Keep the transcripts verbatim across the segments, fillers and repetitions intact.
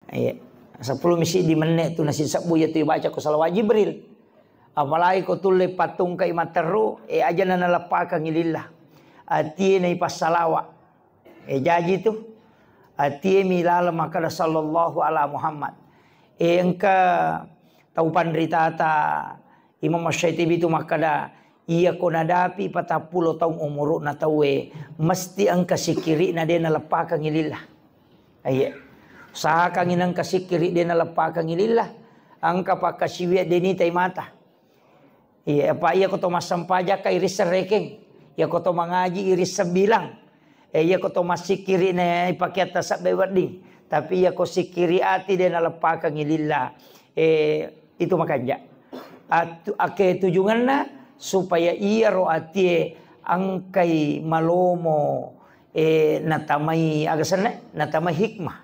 Iya. Seppulo mi siddi menne' tu nasisebbu iya tu ibaca ko salawat Jibril. Apalagi ko tulle pattungkai matteru, e, aja na naleppakengngi lillah. Atie na ipassalawa. E, jaji tu. Atie mi laleng makkeda sallallahu ala Muhammad. E, engka tau panritata Imam Asy-Syaitibi tu makkeda, iya ko nadapi patappulo taung umuru'na tauwe, mesti engka sikkiri'na de' naleppakengngi lillah. Iya. Usahakangngi nengka sikkiri de' naleppakengngi lillah. Engka pakkasiwiang de' nitai mata. Iya, apa iya ko to massempajakka irisseng rekeng. Iya ko to mangaji irisseng bilang. Eh, iya ko to massikkiri ne ipakeatta sebbe wedding. Tapi iya ko sikkiri ati de' naleppakengngi lillah. Eh, itu makanja. Atu-, ake tujungenna supaya iyaro atie engkai malomo, eh, natamai aga senna? Natamai hikmah.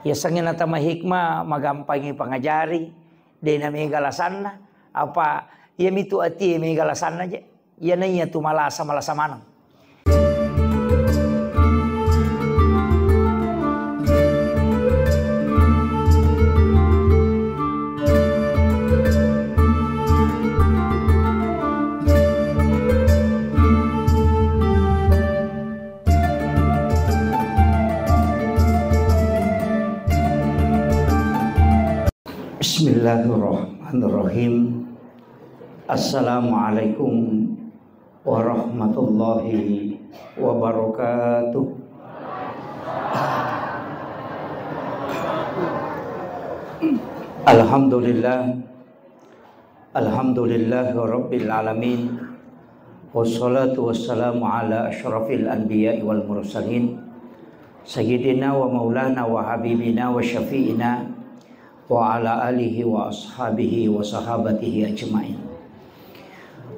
Yasengnge natamai hikmah, magampangngi pangajari, de' na mega lasanna, apa iya mitu atie mega lasanna je. Iyana iya tu malasa, malasa maneng. Bismillahirrahmanirrahim. Assalamualaikum warahmatullahi wabarakatuh. Alhamdulillah. Alhamdulillahi rabbil alamin. Wassalatu wassalamu ala asyrafil anbiya'i wal mursalin. Sayyidina wa maulana wa habibina wa syafi'ina wa ala alihi wa ashabihi wa sahabatihi ajma'in.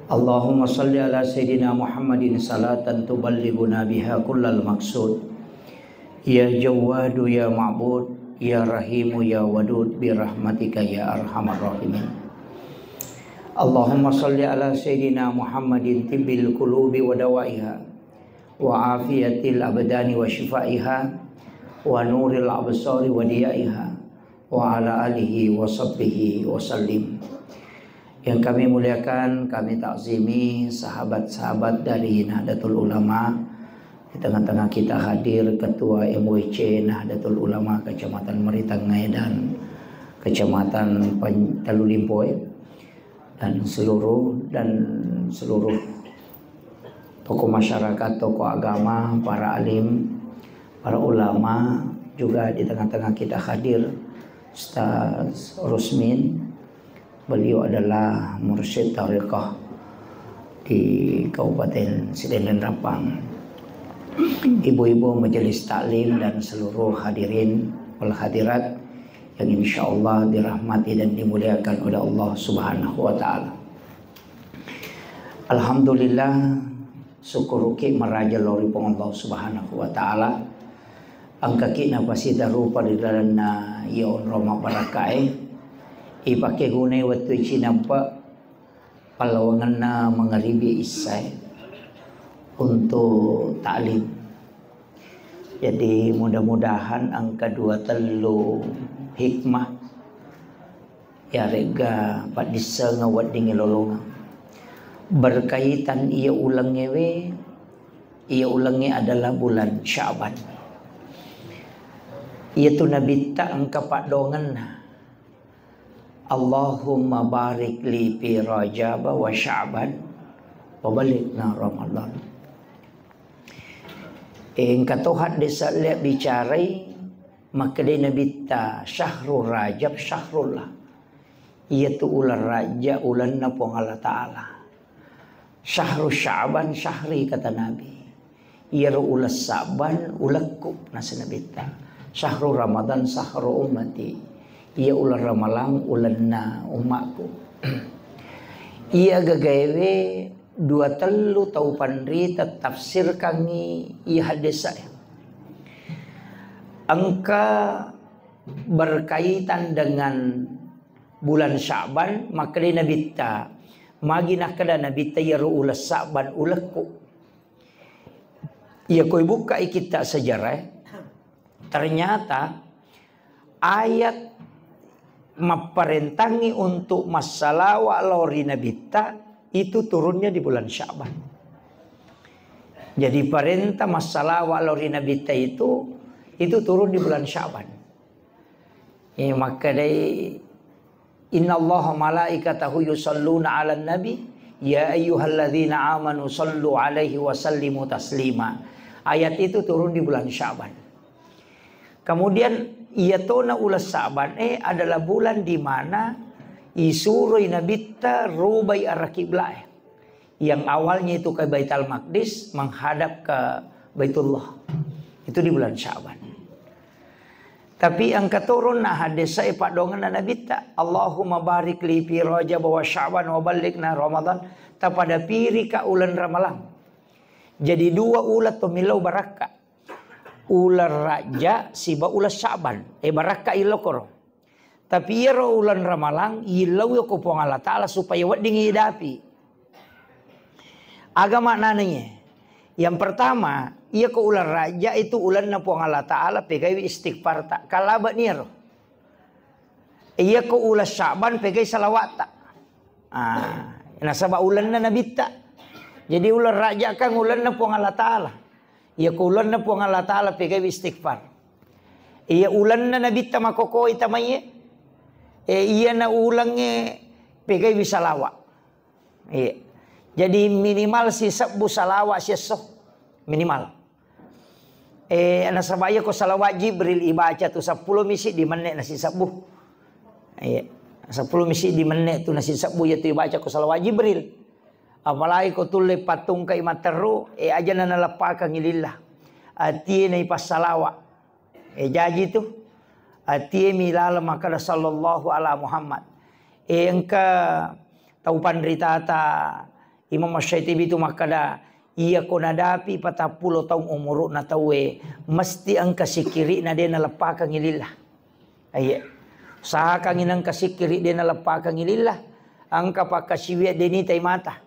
Allahumma salli ala Sayyidina Muhammadin salatan tuballighuna biha kullal maqsud. Ya Jawwadu ya Ma'bud, ya Rahimu ya Wadud, bi rahmatika ya arhamar rahimin. Allahumma salli ala Sayyidina Muhammadin tibbil qulubi wa dawaiha, wa afiyatil abdani wa shifaiha, wa nuril absari wa diyaiha, wa ala alihi wa sahbihi wa sallim. Yang kami muliakan, kami takzimi sahabat-sahabat dari Nahdlatul Ulama. Di tengah-tengah kita hadir Ketua M W C Nahdlatul Ulama Kecamatan Meritengngai dan Kecamatan Pan-, Tellulimpoe, dan seluruh, dan seluruh tokoh masyarakat, tokoh agama, para alim, para ulama, juga di tengah-tengah kita hadir Ustaz Rusmin. Beliau adalah mursyid tarekat di Kabupaten Sidendang Rappang. Ibu-ibu majelis taklim dan seluruh hadirin wal hadirat yang insyaallah dirahmati dan dimuliakan oleh Allah Subhanahu wa Ta'ala. Alhamdulillah, syukuruki maraja lao ri Puang Allah Subhanahu wa Ta'ala. Engkaki napasita rupa ri lalenna iya onrong mabbarakkae, ipake gunai wettu cinampe pallawangenna mangaribi issae untuk taklim. Jadi, mudah-mudahan engka dua tellu hikmah iyaregga paddissengeng weddingngi lolongeng. Berkaitan iya ulengngewe, iya ulengnge adalah bulan Sya'ban. Iyatu Nabitta engka paddoangenna. Allahumma barik li fi Rajab wa Sya'ban wa balighna Ramadan. Engka to haddese' le bicarai, makkedai Nabitta, "Syahrul Rajab syahrullah." Iyatu uleng Rajab ulenna Puang Allah Ta'ala. "Syahru Sya'ban syahri," kata Nabi. "Iyaro uleng Sya'ban ulekku," nasa Nabitta. "Syahru Ramadan syahru ummati." Iya uleng Ramalang ulenna ummakku. Iya gagaewe dua tellu tau panrita tafsirkangngi iya haddese'. Engka berkaitan dengan bulan Sya'ban, makkedai Nabitta, magi nakkeda Nabitta iyaro uleng Sya'ban ulekku. Iya ko ibukkai kitta sejarah, ternyata Ayat mapparentangi untuk massalawa lao ri Nabitta itu turunnya di bulan Sya'ban. Jadi, parenta massalawa lao ri Nabitta itu, itu turun di bulan Sya'ban. Eh, makkedai, "Innallaha malaikatahu yusalluna 'alan nabi, ya ayyuhalladzina amanu sallu 'alaihi wa sallimu taslima." Ayat itu turun di bulan Sya'ban. Kemudian, iyatona uleng Sya'ban e adalah bulan di mana isuroi Nabitta rubai arah kiblat e. Yang awalnya itu ke Baitul Maqdis, menghadap ke Baitullah. Itu di bulan Sya'ban. Tapi engka toronna hadis e paddoangenna Nabitta, "Allahumma barik li fi Rajab wa Sya'ban wa ballighna Ramadan." Tapada pirika uleng Ramalang. Jadi, dua uleng to millau barakka. Uleng Rajab siba uleng Sya'ban. Eh, barakka ilokoro. Tapi iyaro uleng Ramalang, illau ko Puang Allah Ta'ala supaya wedding idapi. Aga maknana iye? Yang pertama, iya ko uleng Rajab itu ulenna Puang Allah Ta'ala, pegaiwi istighfarta. Kalaba niaro. Iya ko uleng Sya'ban, pegai salawatta. Ah, nasaba ulenna Nabitta. Jadi, uleng Rajab kan ulenna Puang Allah Ta'ala. Iya ko ulenna Puang Allah Ta'ala, pegaiwi istighfar. Iya ulenna Nabitta makokoi tamaiye. Eh, iyana ulengnge pegaiwi salawa. Iya. Jadi, minimal sisebbu salawa siesso. Minimal. Eh, nasaba iya ko salawat Jibril ibaca tu seppulo misi di menne nasisebbu. Iya. Seppulo misi di menne tu nasisebbu iya tu ibaca ko salawat Jibril. Apalagi ko tulle pattungkai matteru, eh, aja na naleppakang lillah. Atie na ipassalawa. Eh, jaji tu. Atie mi laleng makkada sallallahu ala Muhammad. Eh, engka tau panritata Imam Asy-Syatibi tu makkada, iya ko nadapi patappulo taung umuru'na tauwe, mesti engka sikkiri'na de naleppakangi lillah. Iya. Usahakangi nengka sikkiri de naleppakangi lillah, engka pakkasiwiang de nitai mata.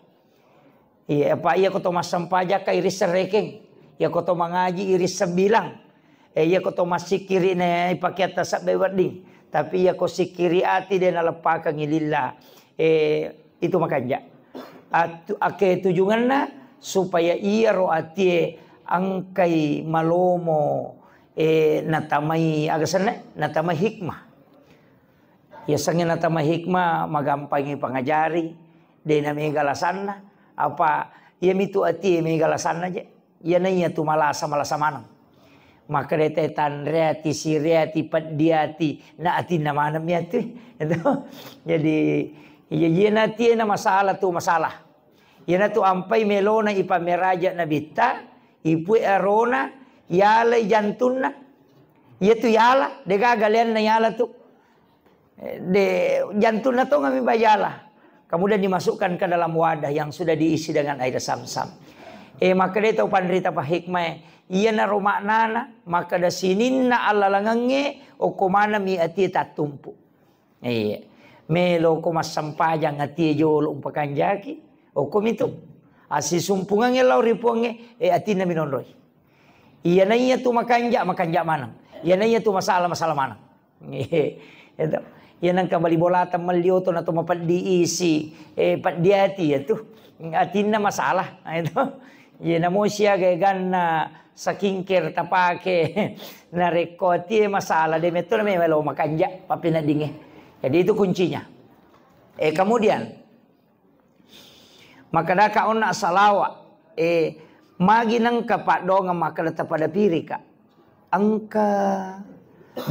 Iya, apa iya ko to massempajang ka irisseng rekeng, iya ko to mangaji irisseng bilang. Eh, iya ko to massikkiri ne ipakeatta sebbe wedding. Tapi iya ko sikkiri ati de naleppakangi lillah. Eh, itu makanja. Atu-, ake tujunganna supaya iyaro atie engkai malomo, eh, natamai aga senna, natamai hikmah. Yasengnge natamai hikmah, magampangi pangajari, de na mega lasanna, apa iya mitu atie mega lasanna je. Iyana iya tu malasa, malasa maneng. Makkeda te tanreati, sireati, peddiati, na atinna maneng mi atu. Itu. Jadi, iya, iyana atie na masalah tu masalah. Iyana tu ampai melona ipameraja nabitta, ipue arona, yalai jantunna. Iya tu yala, degaga leanna yala tu. De, jantunna tongeng mi bajala. Kemudian dimasukkan ke dalam wadah yang sudah diisi dengan air zam-zam. Eh, makkeda tau panrita pahikmae, iyanaro maknana, makkeda sininna allalengengnge, okko maneng mi atie tattumpu. Iya. Melo ko massempajang atie jolo umpakanjaki, okko mitu. Asisumpungangnge lao ri Puangnge, eh, atinna mi nonroi. Iyanaiya tu makanja, makanja maneng. Iyanaiya tu masala, masala maneng. Itu. Iya nengka bali bolata melli oto na to mapeddi isi, eh, peddi ati ya tu. Atinna masalah. Nah, itu. Iya namo siaga ganna skincare tapake. Narekko atie masalah de metto na memelo makanja pappeneddingnge. Jadi itu kuncinya. Eh, kemudian Makkedaka onna salawa, eh, magi nengka paddoangeng makkeda tapada pirika. Engka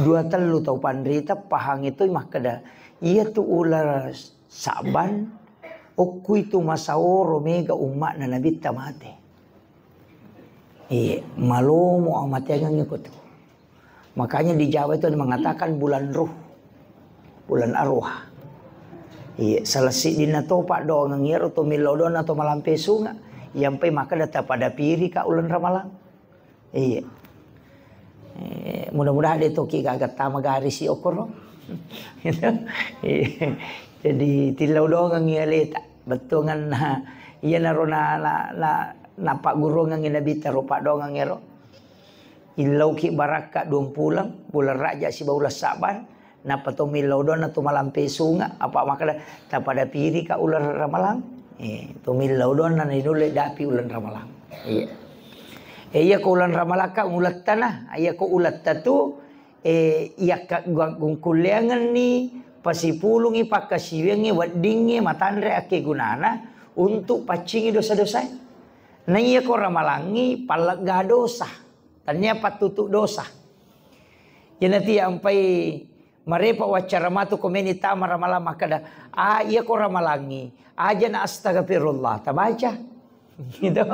dua tellu tau panrita pahangi toi makkeda, iya tu uleng Sa'ban, okkui tu masaoro mega umma'na Nabitta mate. Iye, malomo amateangengngi ko tu. Makanya di Jawa itu ada mengatakan bulan ruh, bulan arwah. Iya, salah siddinna to paddoangeng iyaro to millau doang atau malampe sunga, iyampai makkeda tapada pirika uleng Ramalang. Iya. Eh, mudah-mudahan de toki gaga tama garisi okoro. Gitu. Iya. Jadi tillau doangeng iya leta. Bettuanganna iyanaro na, na, na, napaggurungengngi Nabitta ro paddoangeng ero. Illauki barakka duang puleng, bulan Rajab sibawa uleng Sa'ban, nappa to millau donna to malampe sunga, apa makkeda tapada pirika uleng Ramalang. Eh, to millau donna ninulle dapi uleng Ramalang. Iya. Eh, iya ko uleng Ramalakka ulettana, iya ko uletta tu, eh, iya ka gua-, gungkulleangenni, pasipulungi pakkasiwiangnge, weddingnge, matanre akkegunana untuk paccingi dosa-dosae. Na iya ko Ramalangngi pallegga dosa. Tania pattutu dosa. Iyanatu ampai marepa waccara matu komeni tama Ramalang makkeda, "Ah, iya ko Ramalangngi, aja na astagfirullah tabaca." Gitu.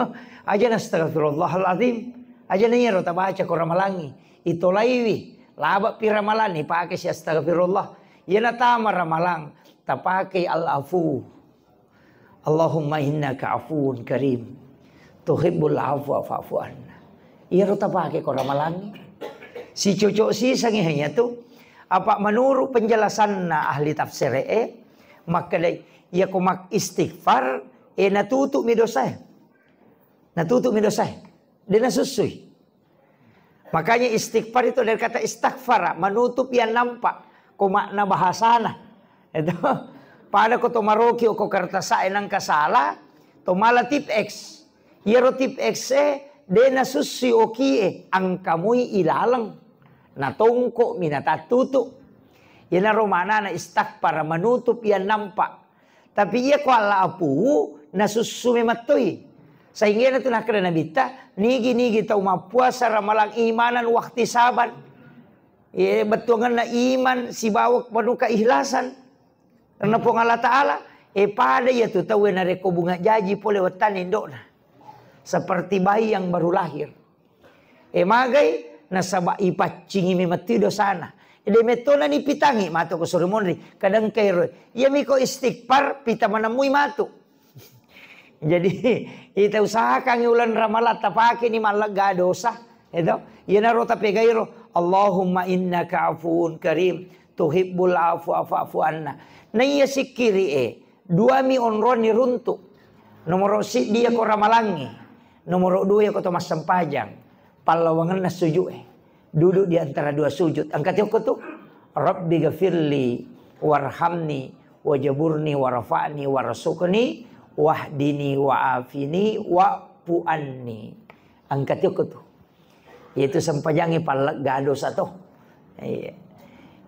Aja na astagfirullahaladzim. Aja na iyaro tabaca ko Ramalangngi. Itolaiwi, labe'pi Ramalangngi, pake si astagfirullah. Iyana tama Ramalang, tapake al-afu. Allahumma innaka afuwun karim, tuhibbul afwa fa'fu anna. Iyaro tapake ko Ramalangngi. Sicocok sisangi hanya tu. Apa menurut penjelasanna ahli tafsir e, makkeda iya ko mak istighfar, e natutup mi dosae. Natutup mi dosae. De nasussui. Makanya istighfar itu dari kata istaghfara, menutup yang nampak. Ko makna bahasana. Itu. Pada ko to maroki ko kertas e nangka salah, to mala tip X. Iyaro tip X e, de nasussui oki e, angkamui ilaleng. Natongko mi natattutu. Iyanaro maknana istaghfara, menutup yang nampak. Tapi iya ko Allah apuwu, nasussu memettoi. Sainggana tu nakkeda Nabitta, nigi-nigi tau mappuasa Ramalang imanan wahtisaban. Iya, bettuangenna iman sibawa penuh keikhlasan. Karena Puang Allah Ta'ala, eh, pada iya tu tau narekko bunga jaji pole wettanna indokna. Seperti bayi yang baru lahir. E magai, nasaba ipaccingi memettui dosana. De mettona nipitangi matu ko suri monri. Kadang kairo. Iya miko istighfar, pita manemmui matu. Jadi, ita usahakan ulan Ramalang tapake ni mallegga dosa. Itu. Iyanaro tapegairo. Allahumma innaka afuwun karim. Tuhibbul afwa fa'fu anna. Na iya sikkiri e. Duami onronni runtu. Nomoro siddi iya ko Ramalangngi. Nomoro dua iya ko to massempajang. Pallawangenna sujud e. Duduk di antara dua sujud. Angkat yoko tu. Rabbi gafirli warhamni wajaburni warfa'ni warzuqni wahdini wa'afini wa'fu anni. Angkat yoko tu. Yaitu sempajangnge pallegga dosa to. Iya.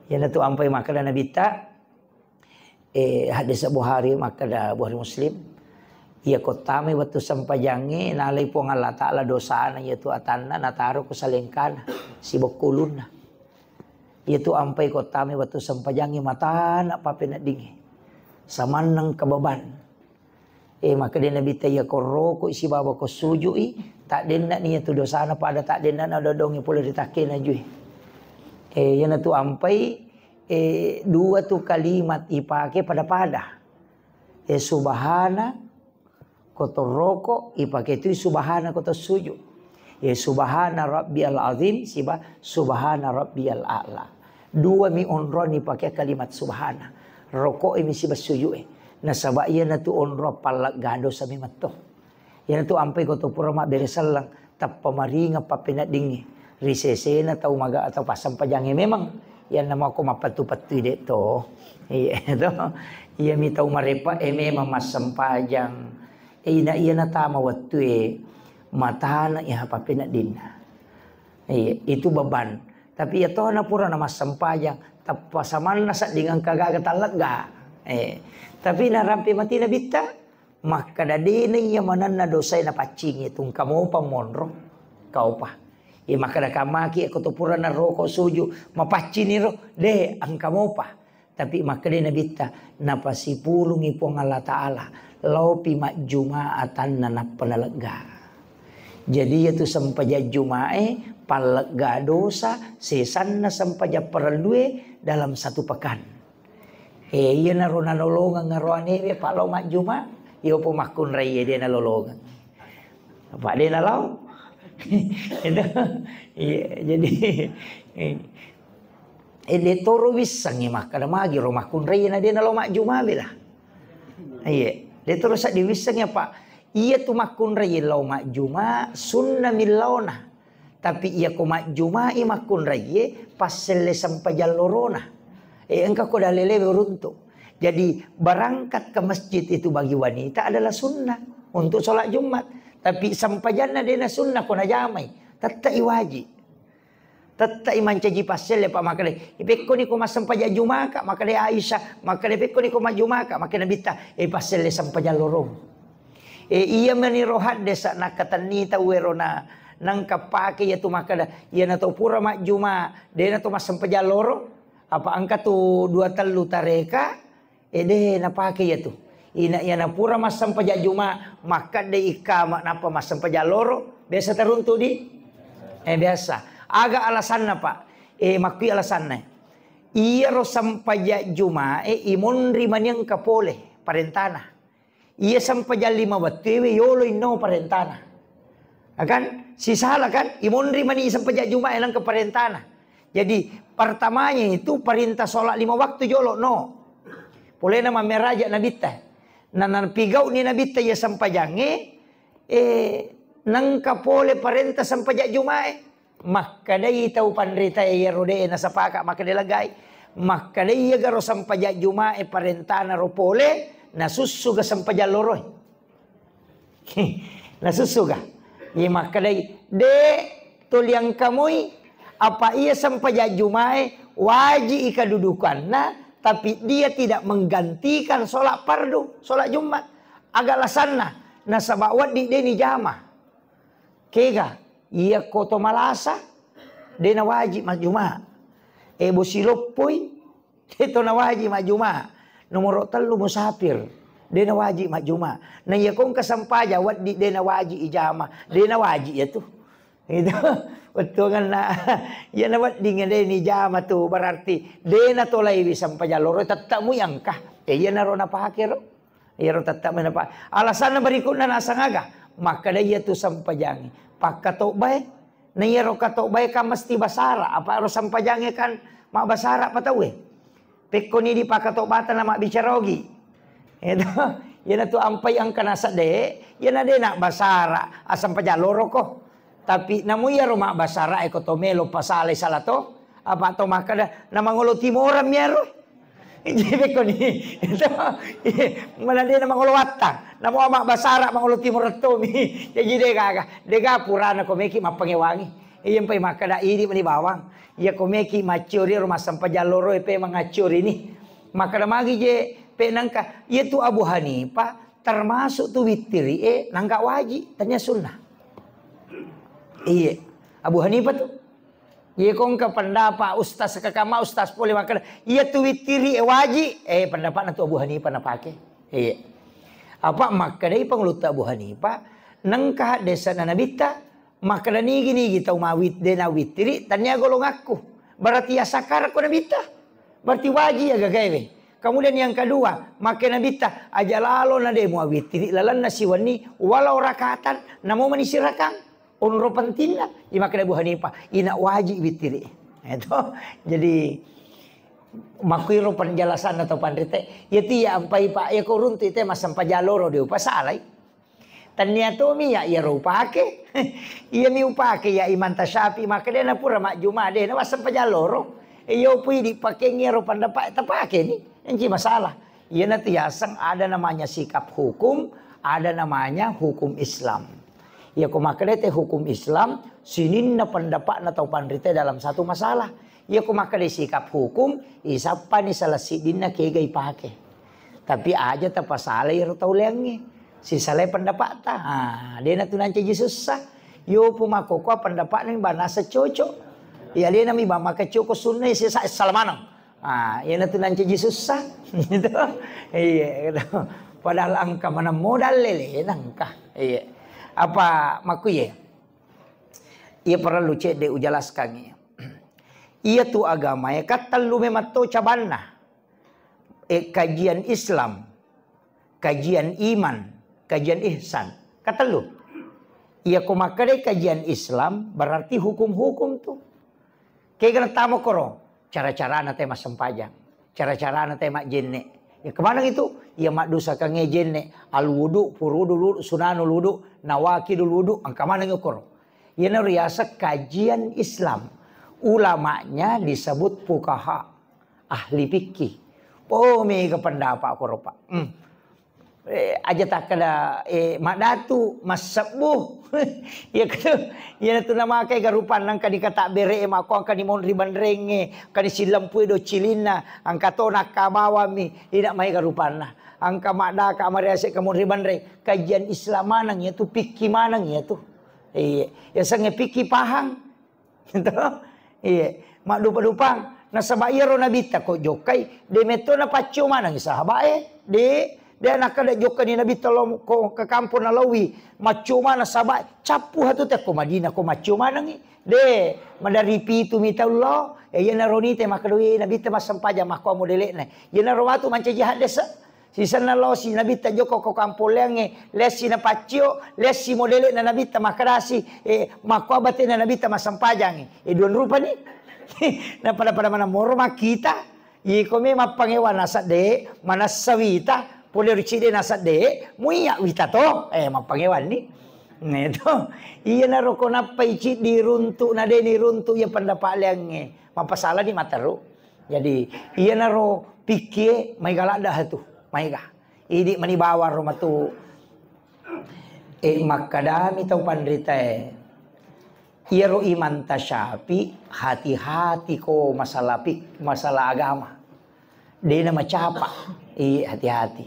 Iyanatu ampai makkeda Nabitta, Eh, hadis Bukhari, makkeda Bukhari Muslim, iya ko tamai wettu sempajangnge, nalai Puang Allah Ta'ala dosana iyatu atanna, nataro ko salengkana, sibokko ulunna. Iyatu ampai ko tamai wettu sempajangnge, matana papeneddingnge. Samanneng kebeban. Eh, makkeda Nabitta iya ko roko sibawa ko sujui, taddenna ni iyatu dosana pada taddenna na dodongnge pole ri takkena jui. Eh, iyanatu ampai Eh, dua tu kalimat ipake pada-pada. Eh, subhana ko torroko, ipake tu subhana ko tossujud. Eh, subhana rabbiyal azim siba subhana rabbiyal a'la. Dua mi onrong ipake kalimat subhana. Roko e mi siba sujud e. Nasaba iyanatu onrong pallegga dosa memetto. Iyanatu ampai ko to pura mabbere selleng, tappa maringeng pappeneddingnge. Ri sesena tau maga atau passempajangnge memang. Iyanna mako mappettu-pettui de to. Iya to. Iyami tau marepa e memang massempajang. E ina iya natama wettue matana iya pappeneddinna. Iya, itu beban. Tapi iya tona pura na massempajang, tappa samanna sedding engka gaga tallegga. Eh, tapi narampe mati Nabitta, Makkeda, "De na iya manenna dosae napaccingi, tungka mopa monro, kaupa." Iya makkeda kamaki, ko to purana roko suju, mapaccini ro, de, engka mopa. Tapi makkeda Nabitta, napasipulungi Puang Allah Ta'ala, laopi majjuma atanna nappa nalegga. Jadi, iyatu sempajang Jumae, pallegga dosa, sesanna sempajang parellue dalam satu pekan. Eh, iyanaro nanolongeng aroanewe, pa lao majjuma, iyopo makkunrai de nalolongeng. Apa de nalao? Itu, iya, jadi, eh, eh, de toro wissengi makkeda magiro makkunrai na de nalao majjuma bela. Iya, de toro saddi wissengi apa? Iyatu makkunrai lao majjuma, sunna millaona. Tapi iya ko majjumai makkunraiye, passelle sempajang lorona. Eh, engka ko dalelewe uruntu. Jadi, berangkat ke masjid itu bagi wanita adalah sunnah untuk sholat Jumat. Tapi sempajanna dena sunnah ko najamai, tettai wajib. Tettai mancaji passelle, Pak, makkedai, "Ipekkoni ko massempajang Jumaka?" Makkedai Aisyah, makkedai, "Pekkoni ko majjumaka?" Makkeda Nabitta, "Eh, passelle sempajang lorong." Eh, iya meni ro haddesa nakkatenni tau ero na nangka pake iya tu makkeda, "Iyana to pura majjuma, dena to massempajang loro." Apa engka tu dua tellu tareka, eh, de napake iya tu. Ina iyana pura massempajang Juma, makkedde ikkama nappa massempajang loro, biasa teruntu di? Eh, biasa. Aga alasanna, Pak? Eh, makkui alasanna. Iyaro sempajang Juma, eh, imonri maniang kapole parentana. Iya sempajang lima wettuewe yolo inno parentana. Ya kan? Sisala kan? Imonri mani sempajang Juma enang ke parentana. Jadi, pertamanya itu perintah sholat lima waktu jolo, no. Polena mammeraja Nabitta. Na, na pigau ni Nabitta iya sempajangnge, eh, nangka pole parentah sempajang Jumae. Makkedai tau panritae iyaro de nasapaka makkeda lagai. Makkedai iya garo sempajang Jumae parentana ro pole, nasussuga sempajang loroe. Nasussuga. Iya makkedai, de toliang kamui, apa iya sempajang Jumae waji i kedudukanna, tapi dia tidak menggantikan sholat fardu, sholat Jumat. Aga alasanna, nasaba waddi de ni jama. Kega, iya ko to malasa, de na wajib majjuma. E, bosi loppoi, de to na wajib majjuma. Nomoro tellu musafir, de na wajib majjuma. Na iya ko engka sempajang waddi de na wajib ijama, de na wajib iya tu. Itu, wettuanna, iya na wedding de ni jama tu, berarti de na tolaiwi sempajang loro, tetap mu iya engka. E, iya naro napake ro. Iyaro tette' menapa. Alasanna berikutna naseng aga? Makkeda iyatu sempajangnge pakkatobbae. Na iyaro katobbae kan mesti basara, apa ero sempajangnge kan mabbasara pa tauwe. Pekkoni di pakkatobbata na mabbicara ogi. Itu, iyanatu ampai engka nasedde, iyana de na basara, asempajang loroko. Tapi namu iyaro mabbasara e ko to melo pasalai sala to, apa to makkeda na mangolo timoran mi iyaro. Jadi pekkoni, mana de na mangolo wattang, namo mabbasara mangolo timoran tomi. Jadi de gaga, de ga purana ko meki mappangewangi. Iya mpai makkeda idi mani bawang. Iya ko meki macciori ro massempajang loro e pe mangacciori ni. Makkeda magi je pe nangka, iya tu Abu Hanifah termasuk tu wittiri e nangka waji, tania sunnah. Iye, Abu Hanifah tu. Iye ko engka pendapat ustaz kakama ustaz pole makkeda, iya tu wittiri e waji, eh pendapatna tu Abu Hanifah napake. Iye. Apa makkedai pangulutta Abu Hanifah, nengka haddesana nabitta, makkeda nigi-nigi tau mawit-, de nawittiri, tania golongakku. Berarti ya sakkarakko nabitta. Berarti waji ya gagaewe. Kemudian yang kedua, makkeda nabitta, aja lalo na de muawittiri lalenna siwenni, walau rakatan, namo mani sirakang. Onro pentingna, imakkeda Abu Hanifah, ina waji wittiri. Itu. Jadi, makkuiro penjelasanna to panrite, iya ti ya ampai pa, iya ko runtu ite massempajang loro de upasalai. Tania tomi ya iyaro upake. Iyami upake ya Imam Tasyafi, makkeda na pura majjuma de na massempajang loro. E, iyo pui dipakeng iyaro pendapat tapake ni. Enci masalah. Iyanatu yaseng ada namanya sikap hukum, ada namanya hukum Islam. Iya ko makkeda te hukum Islam, sininna pendapatna tau panrite dalam satu masalah. Iya ko makkeda sikap hukum, isappani salah siddinna kega ipake. Tapi aja tapasalai ro tau leangnge. Sisalai pendapatna. Ah, dena tu nancaji sussa. Yo pu makkokkoe pendapatna mi banasa cocok. Iya dena mi ba makkocoko sunna sisa salamaneng. Ah, iyanatu nancaji sussa. Gitu. Iya, gitu. Padahal engka maneng modal lele, nengka. Iya. Apa makkuye? Iya parellu cedde ujelaskangngi. Iyatu agamae kattellu memang to cabanna. Eh, kajian Islam, kajian iman, kajian ihsan. Katellu. Iya ko makkedai kajian Islam, berarti hukum-hukum tu. Kega nattamo koro, cara-carana te massempajang, cara-carana te majjenne. Ya kemaneng itu, ya maddusakangnge jenne, al wudu, furudul wudu, sunanul wudu, nawakidul wudu, engka maneng koro. Iyanaro riaseng kajian Islam. Ulamanya disebut fuqaha, ahli fikih. Oh, mega pendapat koro, Pak. Hmm. Eh, aja takkeda, eh, maddatu, massebbu. Iya katu, iyanatu namakai garupanna, engkani katabbere e, makko engkani monri banrengnge, engkani sillempue do cilinna, engka to nakka bawammi, ina mai garupanna. Engka maddaka mariase ka monri banreng, kajian Islam maneng iyatu, fikih maneng iyatu. Iya, yasengnge fikih pahang. Gitu. Iya. Maddupa-dupang. Nasaba iyaro nabitta ko jokkai, de metto napaccio maneng sahabae. De, de nakkeda jokkani nabitta lo ko ke kampong nalaowi. Maccio maneng sahabae. Cappu hatu te ko Madinah ko maccio manengi. De, madari pitu mita ullo. E, iyanaro nite makkeda, "Wé, nabitta massempajang makko modele'na." Iyanaro matu mancaji haddese. Sisenna losi nabitta jokka ko kampong leangnge, lessi napaccio, lessi modele'na nabitta makkedasi, eh, makko abatena nabitta massempajangnge. Eh, duan rupani. Napada-pada maneng moro makkita. Iko me mappangewa nasedde, manessa wita, pole ri cidde nasedde, muiya wita to, eh, mappangewanni. Nah, itu. Iyanaro ko nappai ciddi runtu, nadeni runtu, iya pendapat leangnge. Mapasalani materu. Jadi, iyanaro pikkie maega ladda hatu, maega. Idi mani bawang ro matu. E, makkadami tau panritae, iyaro Imam Tasyafi, hati-hati ko masalah pik-, masalah agama. Dena macapa. I, hati-hati.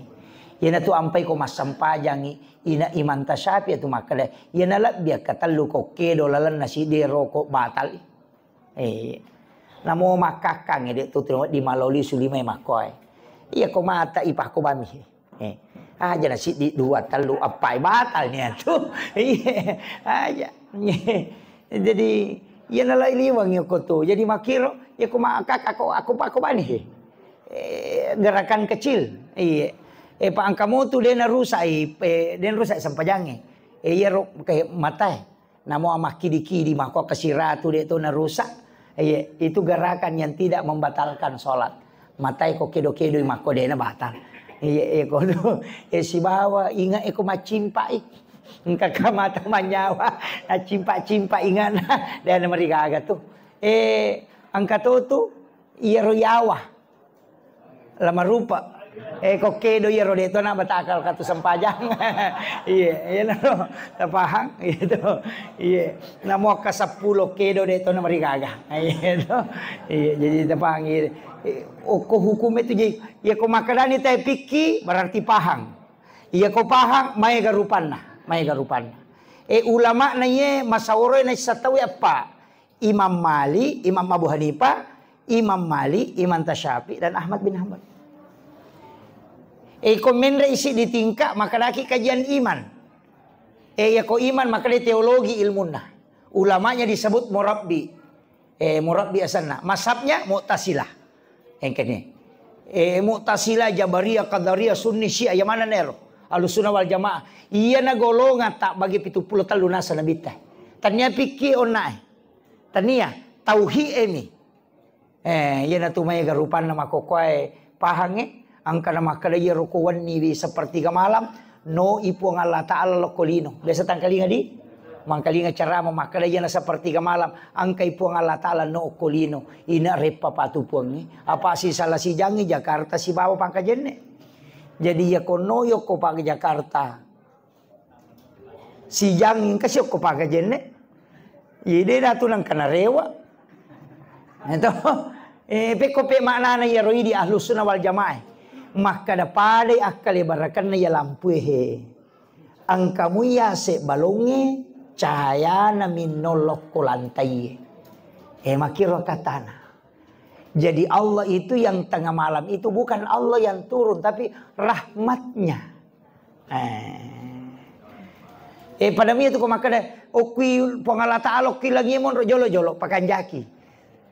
Iyanatu ampai ko massempajangi, ina Imam Tasyafi atu makkada, iyana lebbi akkatellu ko kedo lalenna siddi roko batal. Eh, namo makkakkangnge de' tu tiro di maloli sulimai makkoe. Iya ko mata ipakko bami. Eh, aja na siddi dua tellu eppai batal ni atu. Iya, aja. Jadi, iya nalai liwang iya ko tu. Jadi makkiro, iya ko makkakka ko, ako pakko bani. Eh, gerakan kecil. Iya. Eh, pa engka motu de' narusak i, eh, de' narusak sempajangnge. Eh, iya ro ke matae. Namo makkidi-kidi, makko kesiratu de' to narusak. Iya, itu gerakan yang tidak membatalkan sholat. Matai ko kedo-kedo makko de' na batal. Iya, iya, ko tu. Eh, sibawa ingat eko maccimpai. Engka ka mata manyawa, naccimpa-cimpa ingatna. De' na marigaga tu. Eh, engka to tu, iyaro yawa. Lamarupa. Eh, ko kedo iyaro de' to na batakal katu sempajang. Iya, iya naro. Tapahang? Iya to. Iya. Namo ka seppulo kedo de' to na marigaga. Iya to. Iya, jadi tapahang, iya. Eh, okko hukum itu jadi, iya ko makkedani tae pikki, berarti pahang. Iya ko pahang, maega rupanna. Maega rupanna. Eh, ulama na iye masaworo na issa tau eppa. Imam Malik, Imam Abu Hanifah, Imam Malik, Imam Tasyafi, dan Ahmad bin Hanbal. E, ko menre isi di tingkat, maka daki kajian iman. E, iya ko iman, maka dia teologi ilmunna. Ulamanya disebut murabbi. E, murabbi asanna. Masabnya Mu'tazilah. Engkene. E, Mu'tazilah, Jabariyah, Qadariyah, Sunni, Syiah, iya mana nero? Ahlussunnah wal Jamaah. Iya na golongan tak bagi pitu pulo tellu nasa nabitta. Tania pikki onna e. Tania, tauhid emi. Eh, iyanatu maega rupanna makkokkoe pahangnge, engkana makkeda iyaro ko wenniwi sepertiga malam, no i Puang Allah Ta'ala lokko lino. Biasa tangkalinga di? Mangkalinga ceramah makkeda iyana sepertiga malam, engkai Puang Allah Ta'ala no okko lino. Ina reppa patu Puangnge. Apa sisala sijangngi Jakarta sibawa Pangkajenne. Jadi iya konno yokko pa Jakarta. Sijang engka siokko pagajenne. Ide datu nangka narewa. Eto. Eh, pekko pe maknana iyaro idi Ahlussunnah wal Jamaah. Makkada padai akkale barakanna iya lampue he. Engkamu iyase balongnge cahayana minno lokko lantaie. Eh, makkiro katana. Jadi Allah itu yang tengah malam itu bukan Allah yang turun, tapi rahmatnya. Eh. Eh, pada mi itu ko makkeda, okkui Puang Allah Ta'ala, okkui langie monro jolo-jolo, pakanjaki.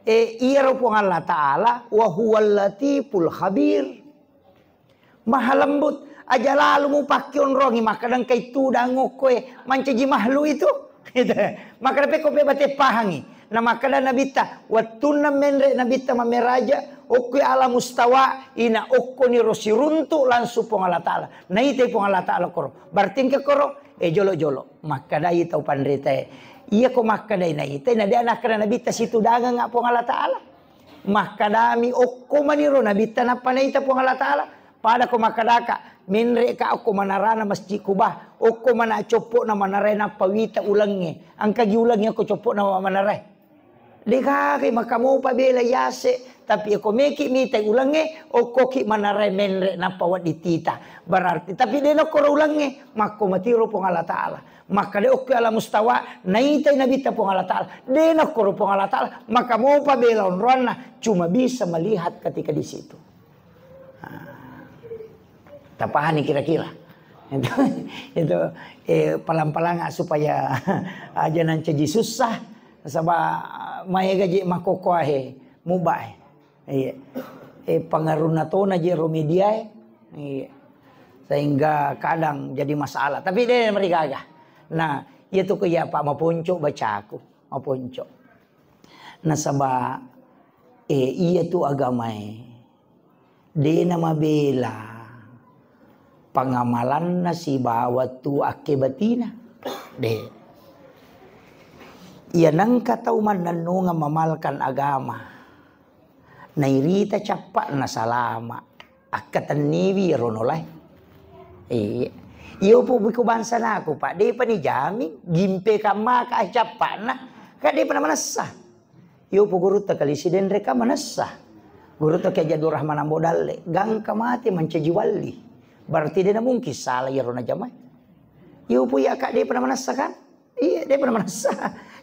Eh, iyaro Puang Allah Ta'ala, wa huwal latiful khabir. Maha lembut, aja lalu mupakke onrongi, makkeda engkai tudang okkoe, mancaji mahlu itu. Gitu. Makkeda pekko pe bate pahangi. Na makkeda Nabitta, wettunna menre Nabitta mameraja, okko alam mustawa, ina okko niro siruntu langsung Puang Allah Ta'ala. Naitai Puang Allah Ta'ala koro. Berarti engka koro, eh, jolo-jolo. Makkedai tau panritae, Iya ko makkadai naitai, na de' nakkada Nabitta situdangengnga Puang Allah Ta'ala. Makkadami okko maniro Nabitta nappa naita Puang Allah Ta'ala. Pada ko makkadaka, menre' ka okko manarana Masjid Kuba, okko mana coppo'na manarae nappa wita ulengnge. Engkagi ulengnge okko coppo'na manarae. Degaga maka mopa bela yase, tapi eko meki mitai ulengnge, okkoki manarae menre' nappa wedding tita. Berarti, tapi de' nokkoro ulengnge, makko matiro Puang Allah Ta'ala. Makkada okko ala mustawa, naitai Nabitta Puang Allah Ta'ala. De' nokkoro Puang Allah Ta'ala, maka mopa bela onroanna, cuma bisa melihat ketika di situ. Nah, tapahani kira-kira. Itu, itu, eh, palang-palang supaya aja nancaji susah, saba maega je makkokkoe, mubae. Iya. Eh, pengaruhna tona je ro mediae. Iya. Sehingga kadang jadi masalah. Tapi de' marigaga. Nah, iya tu ko iya, Pak, maponco bacaku, maponco. Nasaba, eh, iya tu agamae. De' namabela pangamalanna sibawa tu akkebatina. De'. Iya nengka tau mannennungeng mamalkan agama. Nairita cappa'na salama. Akkatenniwi iyaro nolae. Iya. Iyo pu buku bangsa naku, Pak, de'pa ni jamin, gimpe kammaka cappa'na, ka de'pa namanessa. Iyo pu gurutta Kali Sidenreng ka manessa. Gurutta Kiai Haji Abdul Rahman Ambo Dalle, gangka mate mancaji wali. Berarti de' namungkin salah iyaro najamae. Iyo pu iya ka de'pa namanessa kan? Iya, de'pa namanessa.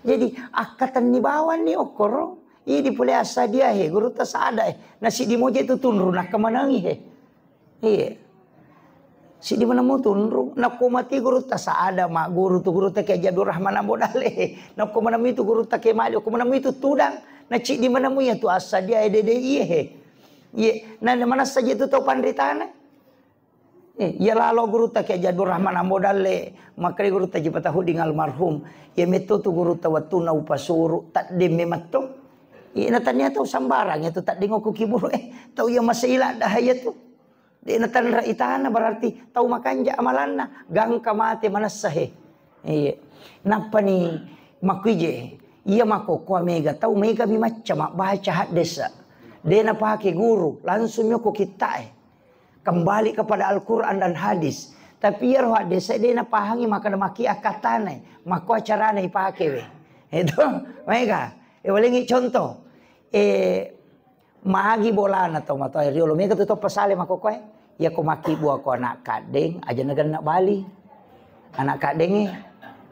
Jadi, akkatenni bawanni okkoro. Idi pole Assadia he, gurutta Saada e. Na siddi moja itu tunru, nakkamanangi he. Iya. Siddi maneng mo tunru, nakko mati gurutta Saada, magguru tu gurutta Kiai Haji Abdul Rahman Ambo Dalle he. Nakko maneng itu gurutta Kiai Malik, ko maneng itu tudang. Na siddi maneng iya tu Assadia e, dede iya he. Iya, na manessa je tu tau panritana. Eh, iya lalo gurutta Kiai Haji Abdul Rahman Ambo Dalle, makkeda gurutta Haji Patahudin almarhum. Iya metto tu gurutta wettunna upasuru, taddeng memetto. Iya, na tania tau sambarang iya tu taddeng okko kiburu, eh, tau iya masei ladda iya tu. De' natanra itana berarti tau makanja amalanna, gangka mate manessa he. Iya. Nappani makkuije, iya makkokkoe mega tau mega mi macca mabbaca haddesa. De' napake guru, langsung mi okko kittae. Kembali kepada Al-Quran dan hadis. Tapi iyaro haddesa de' napahangi, maka namaki akkattana, makko acarana ipake we. Itu, maega. E, walengi contoh. E, magi bolana to matoa riolo mega tu to pasale makkokkoe. Iya ko makkibbua ko anak kaddeng, aja nagenna bali. Anak kaddengnge,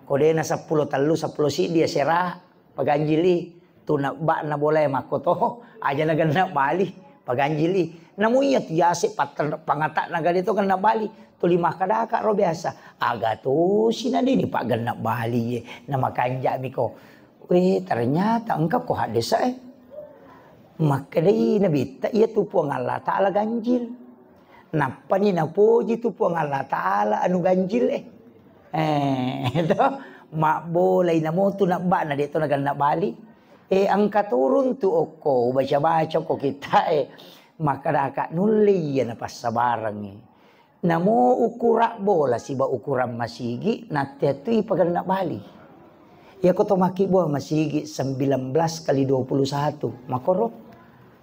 ko de'na seppulo tellu, seppulo siddi ya sera. Paganjili, tu nebba'na bolae makkoto, aja nagenna bali, paganjili. Namu iya tu yase patter-, pangata'na gade to genna bali, tuli makkadaka ro biasa. Aga tosi na deni paggenna bali ye, na makanja miko. Weh, ternyata engka ko haddesa e. Makkedai Nabitta, iya tu Puang Allah Ta'ala ganjil. Nappani napoji tu Puang Allah Ta'ala anu ganjil e. Eh, to, mabbolai namo tu nebba'na de' to nagenna bali. Eh, engka turun tu okko, baca-baca ko kitta e. Makkadaka nulle iya napassabarengngi. Namo ukura bola siba ukuran masigi, nattettui pagenna bali. Iyako to makkibua masigi sembilan belas kali dua puluh satu, makoro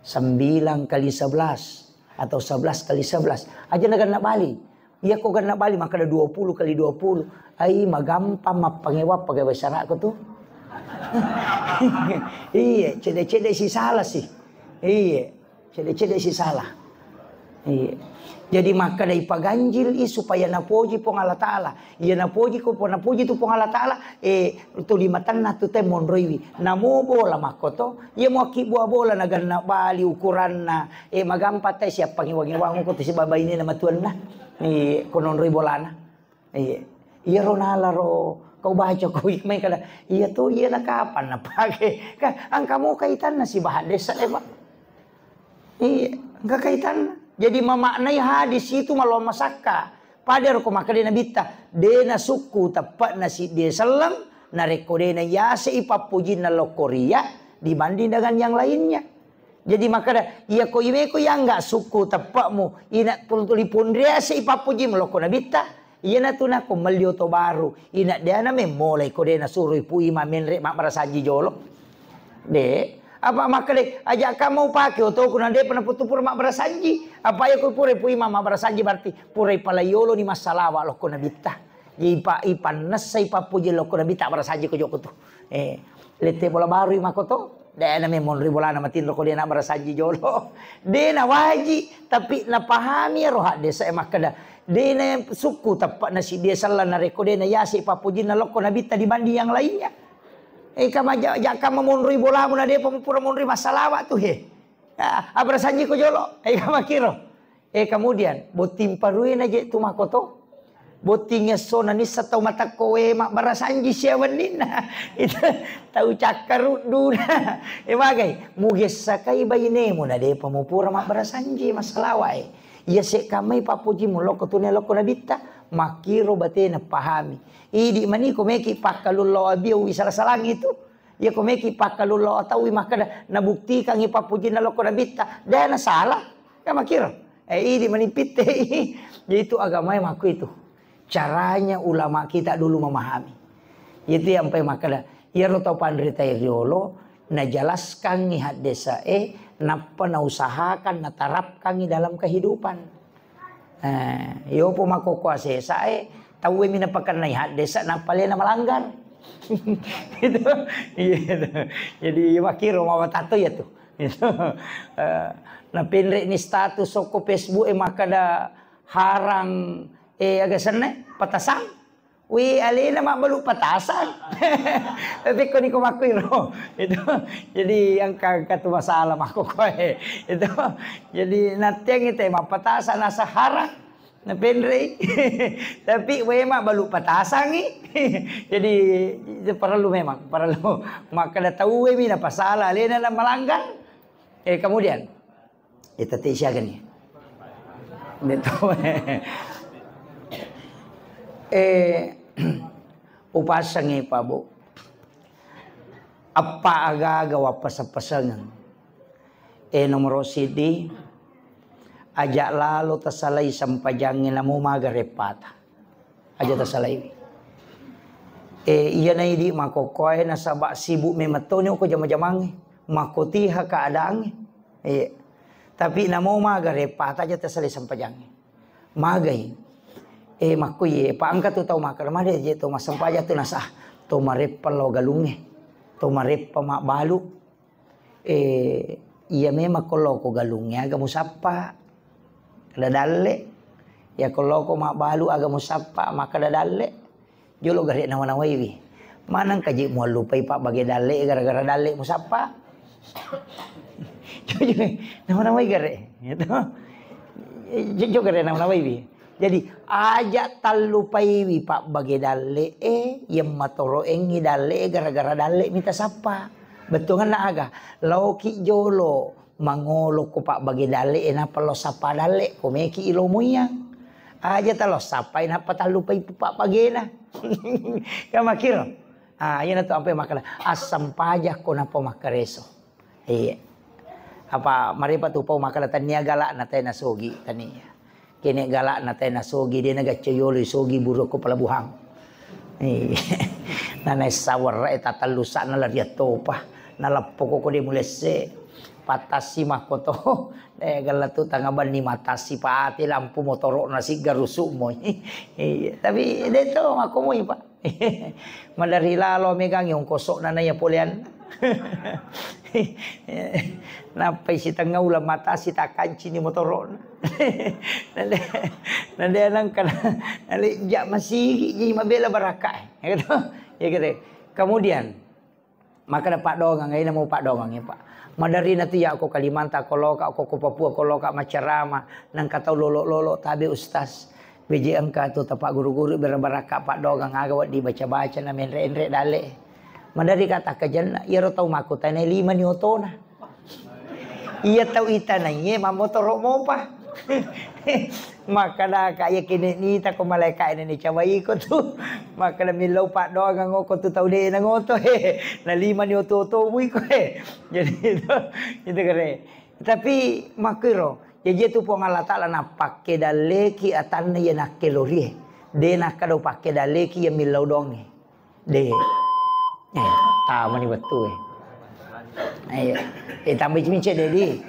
sembilan kali sebelas atau sebelas kali sebelas. Aja nagenna bali. Iyako genna bali makkeda dua puluh kali dua puluh. Ai, magampang mappangewa pegawai syara'ku tu. Iya, cedde-cedde si salah si. Iya. Cedde-cedde si salah. Iya. Jadi makkeda ipaganjil i supaya napoji Puang Allah Ta'ala. Iya napoji ko, napoji tu Puang Allah Ta'ala, eh, tuli matenna tu te monroiwi. Namo bola makkoto, iya mo akkibbua bola nagenna bali ukuranna, eh, magampang te siappangi wangi-wangi ko tu sibabaine na matuanna. Iya, ko nonroi bolana. Iya. Iyaro nalaro kau baca ko mai kada, iya to, iya na kapan napake? Kan engka mo kaitanna sibawa haddesa e, Pak. Iya, engka kaitanna. Jadi mamaknai hadis itu maloang masakka. Pada ro ko makkeda Nabitta, de nasukku teppe'na siddi selleng, narekko de nayasei pappujinna lokkoria dibanding dengan yang lainnya. Jadi makkeda, iya ko iweko yangga sukku teppe'mu, ina tuli punriasei pappujimu lokko Nabitta, Iyanatu nako melli oto baru, ina deana memmolai ko de nasuroi Pu Imang menre mabbarasanji jolo. De, apa makkeda, aja kamu pake otoku na depa naputtu pura mabbarasanji. Apa iya ko pura Pu Imang mabbarasanji berarti pura ipalaioloni massalawa lokko nabitta. Jadi ipa-, ipannessai pappujing lokko nabitta abbarasanji ko jokko tu. Eh, lette bola baru i makoto. De na memmonri bolana matinro ko de nabbarasanji jolo. De nawaji, tapi napahami ero haddesa e makkeda. De na sukku teppa nasidia sellang narekko de na yase pappujinna lokko nabitta dibanding yang lainnya. Eh, kama ja-, ja-, kama monroi bolamu na depa mupura monroi massalawa tu, he. Ah, abbarasanji ko jolo. Eh, kama kiro. Eh, kemudian, botting paruena je tu makoto. Botting esso na nissa tau matakko we mabbarasanji sia wenninna. Itu tau cakkarudduna. Eh, magai, mugessakai bainemu na depa mupura mabbarasanji massalawa e. Iya se kamai pappujimu lokko tune lokko nabitta, makkiro batena pahami. Idi maniko meki pakkalullo abio wisala-salangi tu. Iya ko meki pakkalullo tauwi makkeda nabuktikangi pappujinna lokko nabitta, de nasala. Kan makkiro. Eh, idi mani pitte. Jadi itu agamae makku itu. Caranya ulama kita dulu memahami. Itu yang paling makkeda. Iyaro tau panrita riolo najelaskangi haddesa e, nappa nausahakan natarapkangi dalam kehidupan. Eh, yopo makkokkoe asesa e, tauwe mi napakennai haddesa nappa alena malanggar. Gitu. Iya, gitu. Jadi makkiro mawatato ya tu. Gitu. Eh, napenre ni status sokko Facebook e makkeda harang, eh, aga senna, patasang. Wi, alena mabbalu patasang. Tapi ko niko makkuiro. Itu. Jadi engka, engka tu masalah makkokkoe. Itu. Jadi nattiang itu mappatasang nasahara. Napenrei. Tapi we mabbalu patasangi. Jadi itu perlu memang, perlu. Makkeda tauwe mi napasala alena na malanggar. Eh, kemudian Ita te siaga ni. Betul. Eh, upasangi Pak Bu. Apa aga-aga wappaseng-pasengeng. Eh, nomoro sidi, aja lalo tasalai sempajangi namo maga repata. Aja tasalaiwi. Eh, iya na idi makkokkoe nasaba sibuk memettoni ko jama-jamangnge. Makkotiha keadaangnge. Iya. Tapi namo maga repata aja tasalai sempajangnge. Magai. Eh, makkuye, pa engka tu tau makkeda, made je to massempajang tu nasa, to mareppa lao galungnge. To mareppa mabbalu. Eh, iya memang ko loko galungnge aga musappa. Kada dalle. Ya ko loko mabbalu aga musappa, makkeda dalle. Jolo gare nawa-nawaiwi. Maneng kaji muallupai pabbage dalle gara-gara dalle musappa. Jolo nawa-nawai gare. Gitu. Jolo gare nawa-nawaiwi. Jadi, aja tallupaiwi pabbage dalle e, yemma toroengngi dalle e gara-gara dalle mita sappa. Bettuanna aga? Laoki jolo mangolo ko pabbage dalle e, nappa lo sappa dalle, ko meki ilo muiang. Aja talo sappai nappa tallupai pabbagena. Kan makkiro. Ah, iyana tu ampe makkeda, assempajang ko nappa makkareso. Iya. Apa marepa tu pau makkeda tania galak na tena sogi, tania. Kene galak na tena sogi, dena gacco yolo sogi buru ko pelabuhan. Iya. Nana sawarra e tatellu sakna lariat topa. Naleppoko ko de mulesse. Patasi makkoto. Eh, gella tu tanga banni matasi pati lampu motoro na sigga rusuk moi. Iya. Tapi de to makko moi, Pak. Madari lalo megangi ongkosokna naiya poleanna. Nappai sitengnga uleng matasi takkancini motoro'na. Nade, nade nangka na, nalejja masigi ji mabela barakka e. Ya gitu. Ya gitu. Kemudian, makkeda paddoangeng, aina mau paddoangeng, Pak. Maderri natu ya ko Kalimantan, ko loka, ko, ko Papua, ko loka macerama, nangka tau lolo-lolo tabe ustaz. Beje engka tu tapak guru-guru berabarakka paddoangeng aga wedding baca-baca na menre-enre dalle. Maderri kata kajenna, iyaro tau makkutana lima ni otona. Iya tau itanaiye mammotoro mopa. Makkeda ka iya kene nita ko malaika ini ni cawaiko tu. Makkeda millau paddoangeng ko tu tau de na ngoto. Na lima ni oto-oto mui ko. Jadi itu, itu kere. Tapi makkiro, jaji tu Puang Allah Taala napakke dalleki atanna iya nakkelorie. De nakkeda upakke daleki iya millau doangnge. De. Eh, tamani wettu e. Ayo. Eh, tambai cimice dedi.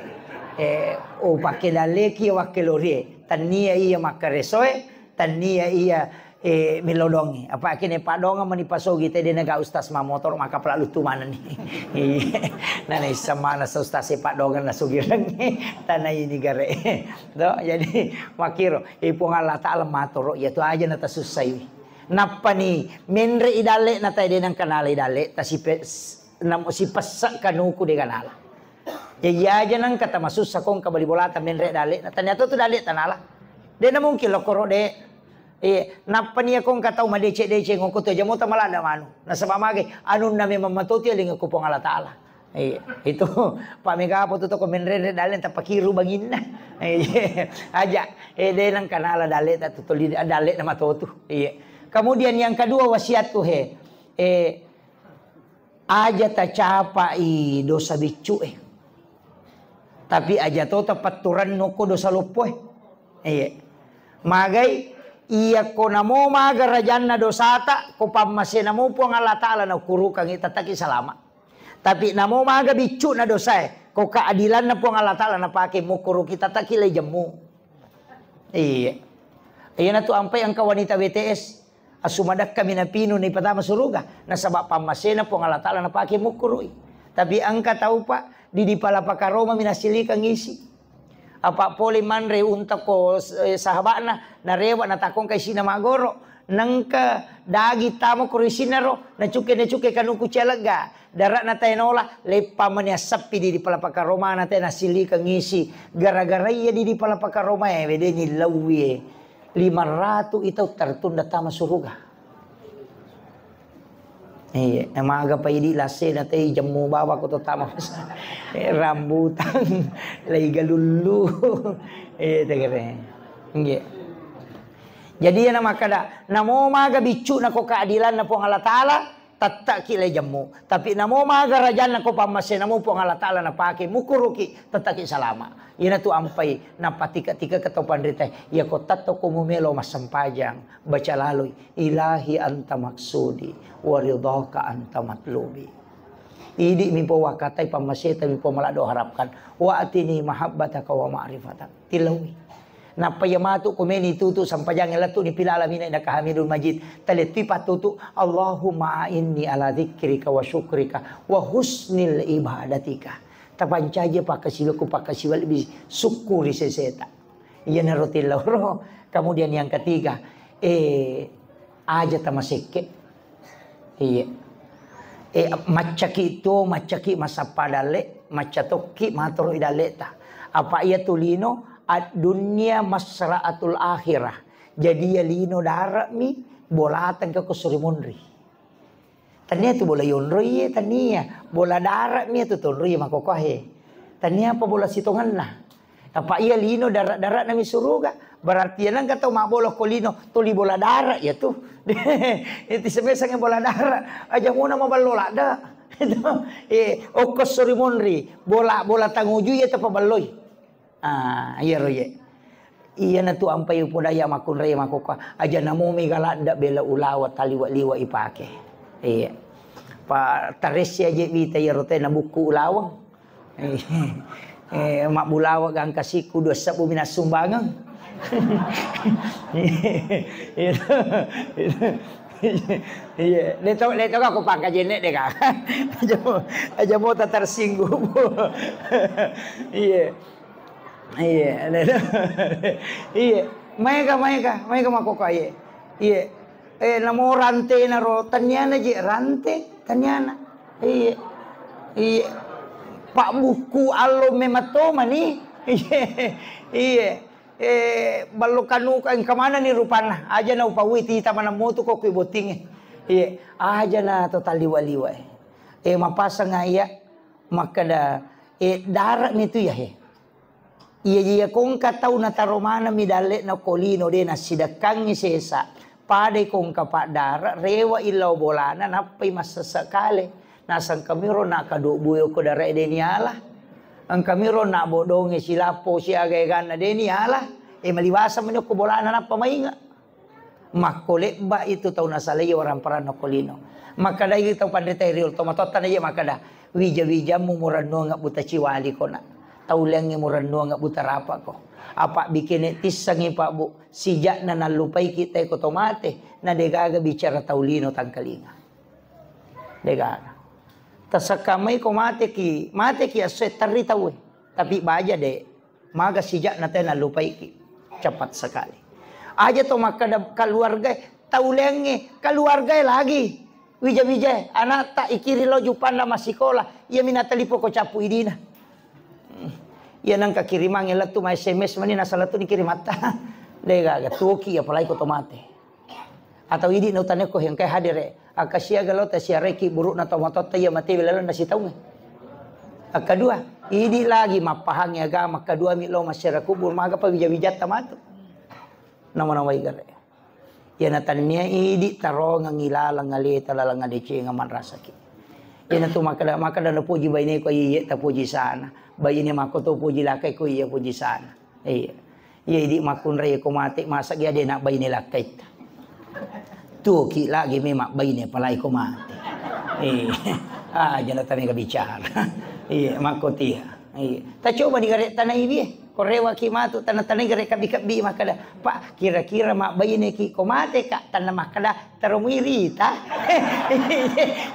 Eh, upakke daleki iya wakkelorie. Tannia iya makkaresoe, tannia iya, eh, millau doangnge. Apa kene padongang mani pasogi te de naga ustaz mamotoro maka pelalu tu manani. Iya. Nana isama na ustaz e padongang na sugirengnge. Tanai ini gare. Do, jadi makiro, eh, Puang Allah Taala matoro iya tu aja na tasussai. Nappani menre i dalle na tae de nangka nala i dalle, tasipe-, s-, namo sipesse kanuku de ganala. Jaji aja nangka tamasussa kongka bali bolata menre dalle na tania to tu dalle tanala. De na mungkin lokoro de. Iya, nappani iya kongka tau madece-dece ngoko tu aja mota malada manu. Nasaba magai anunna memang matoti aling ko Puang Allah Taala. Iya, itu Pak Mega apa tu toko menre dalle tappa kiru banginna. Iya, aja, eh, de nangka nala dalle ta tutuli dalle na matotu. Iya. Kemudian yang kedua wasiatku he, eh, aja tacapai dosa biccu e. Tapi aja to tapatturanno ko dosa loppo e. Iya. Magai iya ko namo maga rajanna dosata, ko pammasena mo Puang Allah Taala na ukurukangi tataki salama. Tapi namo maga biccu na dosa e, ko keadilanna Puang Allah Taala napake mukuruki tataki lai jemmu. Iya. Iyanatu ampai engka wanita B T S. Assumadakka minapinu ni patama suruga. Nasaba pammasena Puang Allah Taala napake mukkurui. Tapi engka tau, Pak, di, di pala pakaroma minasilikang isi. Apa pole manre unta ko, eh, sahaba'na, narewa natakongka isina magoro. Nengka dagi tamo ko isinna ro, nacuke-nacuke kanuku cialegga. Darakna tae nola, leppa mani assappi di, di pala pakaromana tae nasilikang isi. Gara-gara iya di, di pala pakaroma e, wedeni lawie. Lima ratu itau tertunda tama suruga. Iya, maga pa idi lassena tei jemmu bawa ko to tama. Eh, rambutan, lai galullu. Eh, tegere. Iya. Jadi iya na makkada, namo maga biccu na ko keadilan na Puang Allah Taala, tettaki lai jemmu. Tapi namo maga rajanna ko pammasena mo Puang Allah Taala napake mukuruki, tettaki salama. Iyanatu ampai napatika-tika ke tau panrita. Iya ko tatto ko mumelo massempajang, baca laloi, "Ilahi anta maksudi, wa ridhaka anta matlubi." Idi mi po wakatai pammaseta mi po malado harapkan. Wa atini mahabbataka wa ma'rifatak. Tilaui. Nappa iya matu ko meni tutu sampajangnge lettu ni pila alamina innaka hamidul majid. Talettui pattutu, Allahumma a'inni ala dzikrika wa syukrika wa husnil ibadatika. Tapancaji pakkasiwiku, pakkasiwi lebbi sukkuri seseta. Iyanaro tillauro. Kemudian yang ketiga, eh, aja tamasekke. Iya. Eh, maccaki tuo, maccaki massappa dalle, macca tokki matoro i dalleta. Apa iya tu lino, ad-dunya masra'atul akhirah. Jadi iya lino dare'mi, bolatengka ko suri monri. Tania tu bola yonroi, tania. Bola dare'mi tu tonroi makokohe. Tania apa bola sitongenna. Apa iya lino dareq-dareqna mi suruga. Berarti iya nengka tau mabbola ko lino, tuli bola dareq iya tu. Itu semesangnge bola dareq. Aja muna maballo ladde. Itu. Eh, okko sori monri. Bola, bola tanguju iya tapaballoi. Ah, iyaro iye. Iyanatu ampai upodaya makkunrai makkokkoe, aja namo mega ladde bela ulawa taliwa-liwa ipake. Iya. Pa taresse aje wita iyaro te nabukku ulaweng. Eh, mabbulawa gangka sikku dua sebbu minassumbangeng. Iya. Iya, de to, de to ko pangkajenne de ka. Aja mo, aja mo ta tersinggung. Iya. Iya, iya. Maega, maega, maega makkokkoe, iya. Iya. Eh, namo rantena ro, taniana je rante, taniana. Iya. Iya. Pak buku allo mematto mani. Iya. Iya. Eh, ballo kanuka engka manani rupanna. Aja na upawui tita maneng motu ko kui bottingnge. Iya. Aja na to taliwa-liwa. Eh, mapasang iya makkeda, eh, dareq mi tu iya he. Iya, iya, ko engka tau nataro maneng mi dalleqna ko lino, de nassidekkangngi sesa. Padai ko engka paddare, reweq i lao bolana, nappai massesse kale. Naseng engka miro nakkadobbu e ko dareq e de niala. Engka miro nabbodongnge silappo siaga eganna de niala. E maliwaseng meni ko bolana nappa mainge. Makko lebba itu tau nasalai orang paranno ko lino. Makkedai tau panrita riolo to matotta na iya makkeda, wija-wijammu murennuang buta ciwali kona. Tau leangnge murennuang buta rapa ko. Apa bikene tissangi Pak Bu, sijakna nallupaiki te ko to mate, na degaga bicara tau lino tangkalinga. Degaga. Tasakkamai ko mateki, mateki esso e terri tau e. Tapi baja de. Maga sijakna te nallupaiki. Cepat sekali. Aja to makkeda keluarga e, tau leangnge, keluarga e lagi. Wija-wija e, anakta ikiri lo jupanna massikola, iya mina telipo ko cappu idina. Hmm. Iya nangka kirimangnge lettu ma S M S mani nasala tu ni kirimatta. Degaga tuoki apalagi ko to mate. Atau idi na utanekko engkai hadere, akka siaga lo tasiareki burukna tau matotta iya mate lalenna sitaungnge. Akkadua, idi lagi mappahangi agama, akkadua mi lo masyarakat kubur, maga pa wija-wijatta matu. Nama-namai gare. Iya na tannia idi tarongang ilaleng aleta laleng adecenga manrasaki. Iya na tu makkeda, makkeda na poji baine ko iya tapoji sana. Baine makko to poji lakai ko iya poji sana. Iya. Iya, idi makkunrai ko mate, masa gia de nak baine lakkaitta. Tuoki lagi memang baine palai ko mate. Iya. Ah, jana tami bicara. Iya, makko tia. Iya. Ta coba di gare tanai bie. Ko rewaki matu tana-tanai gare kabbi-kabbi makkeda, "Pak, kira-kira mak baine ki ko mate, Kak?" Tanna makkeda, "Taro muirita."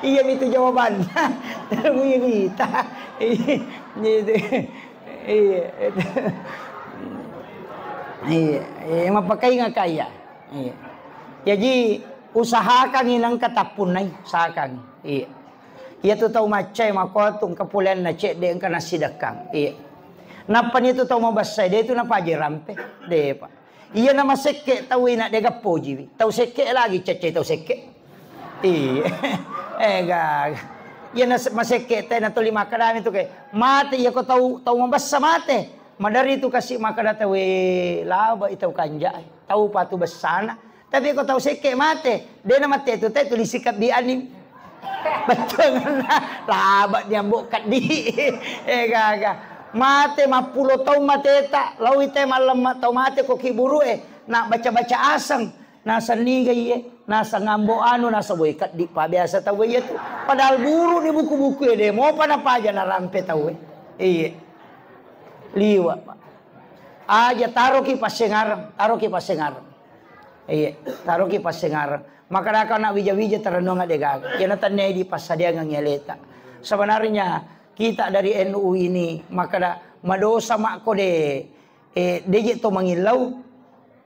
Iya, mitu jawabanna. "Taro muirita." Iya. Iya. Iya, iya, mapakainga kaya. Iya. Jaji usahakangi nengka tappunnai, usahakangi. Iya. Iya tu tau maccai makotu engka poleanna cedde engka nassidekkang. Iya. Nappani tu tau mabessai de tu napaja rampe. De, Pak. Iya na masekke tau ina de gappojiwi. Tau sekke lagi cecce tau sekke. Iya. Eh, gaga. Iya na se-, masekke te na tuli makkedami tu ke. Mate iya ko tau, tau mabessa mate. Madari tu kasi makkeda tau, "We, laba i tau kanja, tau patu bessana." Tapi ko tau sekke mate, de na mate tu te tuli sikabbi ani. Bettuanna laba ni ambo kaddi. Eh, gaga. Mate mappulo taung mateta, lawi te mallemma tau mate ko kiburu e, na baca-baca aseng. Naseng niga iye, naseng ambo anu, naseng woi keddi pa biasa tau iya tu. Padahal buru ni buku-buku e de mopa napaja narampe tau e. Iye. Liwa, Pak. Aja taroki passengareng, taroki passengareng. Iye, taroki passengareng. Makkadaka na wija-wija tarennuang de gaga. Iyana tennai di passadiangang aleta. Sebenarnya kita dari N U ini makkada madosa makko de Eh, deje to mangillau,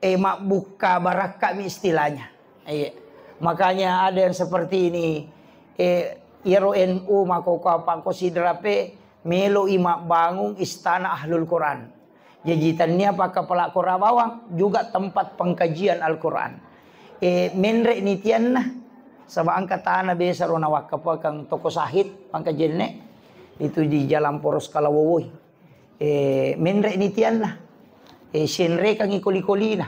eh, mabbukka barakka mi istilahnya. Iya. Makanya ada yang seperti ini, eh, iyaro N U makkoko apa ko sidrape melo i mabbangung istana Ahlul Quran. Jaji tania pakkapala Quran bawang juga tempat pengkajian Al-Quran. Eh, menre ni tianna, saba engka tana besa ro nawakkapakang toko sahid pangkajenne itu di Jalan Poros Kalawowoi. Eh, menre ni tianna. Eh, senrekangi koli-kolina.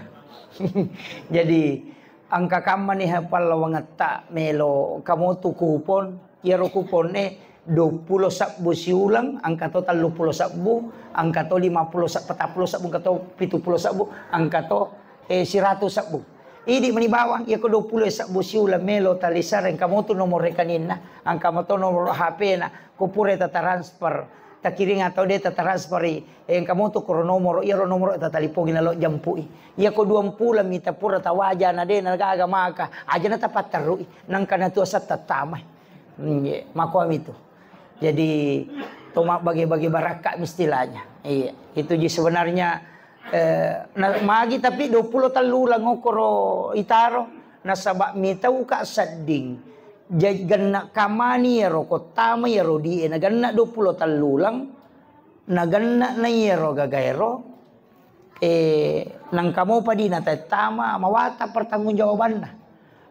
Jadi, engka kammani ha pallawangetta melo kamotu kupon, iyaro kupon e duappulo sebbu siuleng, engka to telluppulo sebbu, engka to limappulo se-, patappulo sebbu, engka to pituppulo sebbu, engka to, eh, siratu sebbu. Idi meni bawang, iyako duappulo sebbu siuleng melo talisareng kamotu nomor rekeninna, engka mato nomor H P-na, ko pura tata transfer. Takiring atau de tatransferi, eh, engka moto koro nomoro, iyaro nomoro tatalipongi nalo jampu'i. Iyako duampuleng mita pura tawaja na de nagaga maka, aja na tapatterui, nangka natuasa tattamai. Hmm, iya, makoami tu. Jadi, to mabbage-bage barakka mi istilahnya. Iya, itu ji sebenarnya, eh, na, magi tapi duappulo tellu uleng okkoro itaro, nasaba mitauka sedding. Ja-, genna kammani iyaro kottama iyaro di e, nagenna duappulo tellu uleng, nagenna na iyaro gagaero, eh, nangka mopa di natattama mawata pertanggungjawabanna.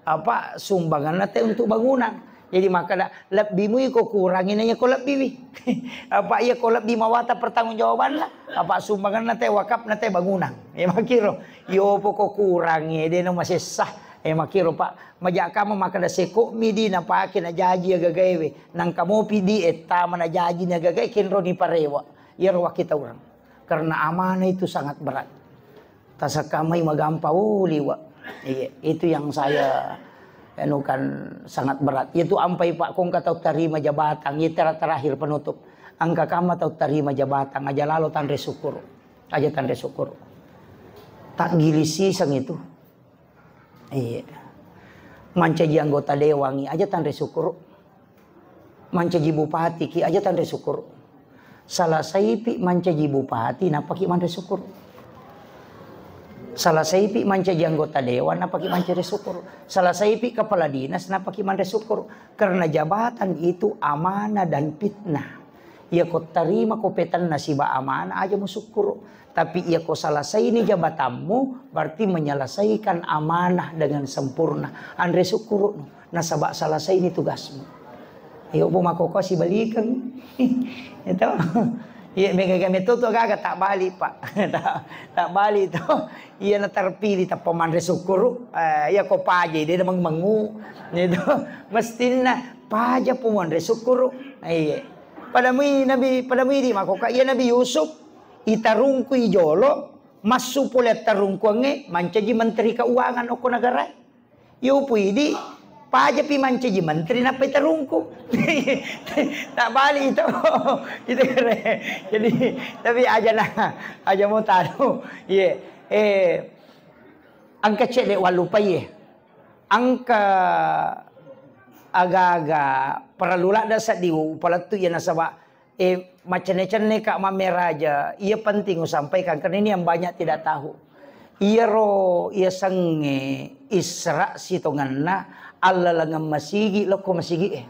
Apa sumbanganna te untuk bangunan. Jadi makkada, lebbi mui ko kurangi na iya ko lebbi wi. Apa iya ko lebbi mawata pertanggungjawabanna, apa sumbanganna te wakafna te bangunan. Ya makkiro, yopo ko kurangi, de na masessa. Eh, makkiro, Pak. Majakka makkada seko'mi di napake najaji agagaewe, nangka mopi di ettama najaji ni agagae kenro ni parewa. Iyaro wakkitaureng. Karena amanah itu sangat berat. Tasakkamai magampa, oh, liwa. Iya, itu yang saya anukan sangat berat. Itu ampai Pak kongka tau tarima jabatan, itu tera-, terakhir penutup. Angka kama tau tarima jabatan, aja lalo tanre syukur. Aja tanre syukur. Tak gilisiseng itu. Iya. Mancaji anggota dewangi, aja tanre syukur. Mancaji bupati ki aja tanre syukur. Salasaipi mancaji bupati, napaki manre syukur. Salasaipi mancaji anggota dewan, napaki manre syukur. Salasaipi kepala dinas, napaki manre syukur. Karena jabatan itu amanah dan fitnah. Iya ko tarima ko petenna siba amanah, aja musyukur. Tapi iya ko salasaini jabatanmu, berarti menyelesaikan amanah dengan sempurna. Anre syukur, nasaba salasaini tugasmu. Iyo, bu makoko sibalikeng. Itu. Iya, mega-, mega metto tu gaga tak balik, Pak. Tak, tak balik tu. Iya, na terpilih, tappa manre syukur. Eh, iya ko paja, dia mengu-mengu. Itu. Mestinna paja pu manre syukur. Iya. Pada mui Nabi, pada mui di makoka, iya Nabi Yusuf, itarungku ijolo, massu pole tarungkuangnge, mancaji menteri keuangan okko negara. Yo puidi, pajapi mancaji menteri nappa itarungku. Tak balik itu. Itu kere. Jadi, tapi aja nah, aja mau tahu. Iya. Eh, angka cedde wallupai. Angka aga-aga parellu ladde seddi upalettu iya nasaba, eh, macenne-cenne ka mammeraja, iya penting usampaikan karena ini yang banyak tidak tahu. Iyaro iya sengnge Isra sitongenna allalengeng masigi lokko masigi e.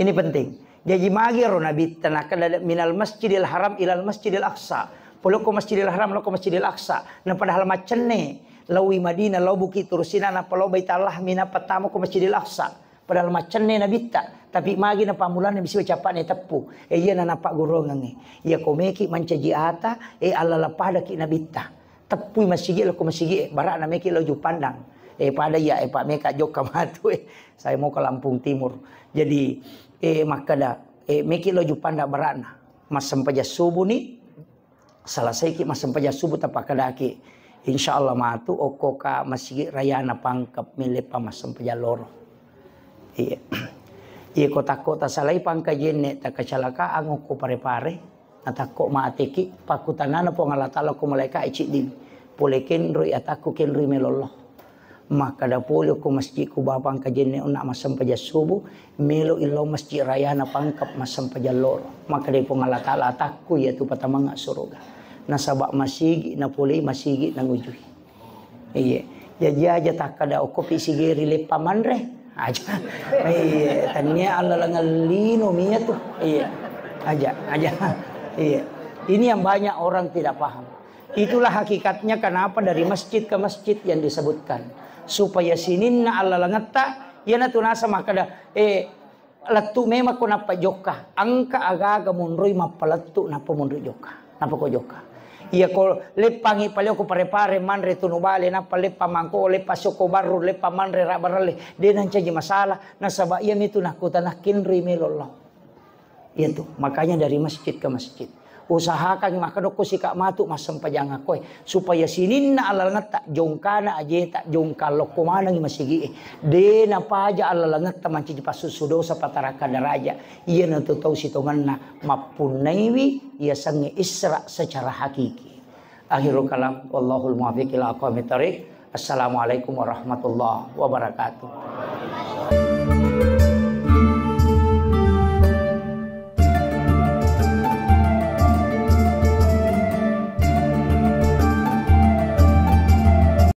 Ini penting. Jaji magi ro Nabitta nakkeda minal Masjidil Haram ilal Masjidil Aqsa. Polokko Masjidil Haram, lokko Masjidil Aqsa. Nah, padahal maccenne laowi Madinah, lao Bukit Tursina, nappa lao Baitallah, minappa tama ko Masjidil Aqsa. Padahal maccenne Nabitta, tapi magi napammulana bisiwa cappa'na teppu. E, iya na napagguruangengnge. Iya ko meki mancaji ata, e, allala padaki Nabitta. Teppui masigi, lokko masigi, e, bara'na meki lao Juppandang. E, pada iya, e, Pak, meka jokka matu, e. Saya mau ke Lampung Timur. Jadi, e, makkeda, e, meki lao Juppandang bara'na. Massempajang subuh ni, selesaiki massempajang subuh tapakkedaki. Insya Allah matu okko ka masigi rayana Pangkep, melepa massempajang loro. Iya. Iya, ko takko tasalai Pangkajenne, takacalakaan okko Pare-Pare. Natakko mateki, pakkutanana Puang Allah Taala ko malaika e ciddi. Pole kenroi atakku, kenroi melo Allah. Makkeda pole ko masjidku bapang kajenne onna massempajang subuh, melo illau masjid rayana Pangkep massempajang loro. Makkeda Puang Allah Taala atakku iya tu patamanga suruga. Nasaba masigi napolei masigi nangujui. Iya. Jaji aja takkada okko pi sigeri leppa manre. Aja. Iya, tania allalengeng lino mia tu. Iya. Aja, aja. Iya. Ini yang banyak orang tidak paham. Itulah hakikatnya kenapa dari masjid ke masjid yang disebutkan. Supaya sininna allalengetta, iyanatu nasa makkada, eh, lettu memang ko nappa jokka. Engka aga-aga monroi mappalettu nappa monroi jokka. Nappa ko jokka. Iya ko leppangi paleo ko Pare-Pare manre tunu bale nappa leppa mangko leppa soko barru leppa manre rabarelle. De nancaji masalah nasaba iya mitu nakkutana kenroi melo Allah. Iya tu, makanya dari masjid ke masjid. Usahakan makkadokko sika matu massempajang akkoe supaya sininna allalengetta jongkana ajeta jongka lokko manengi masigie. De napaja allalengetta mancaji passussu dosa patarakka daraja. Iyanatu tau sitongenna mappunnaiwi yasengnge Isra secara hakiki. Akhirul kalam, wallahul muwaffiq ila aqwamit thariq. Assalamualaikum warahmatullahi wabarakatuh.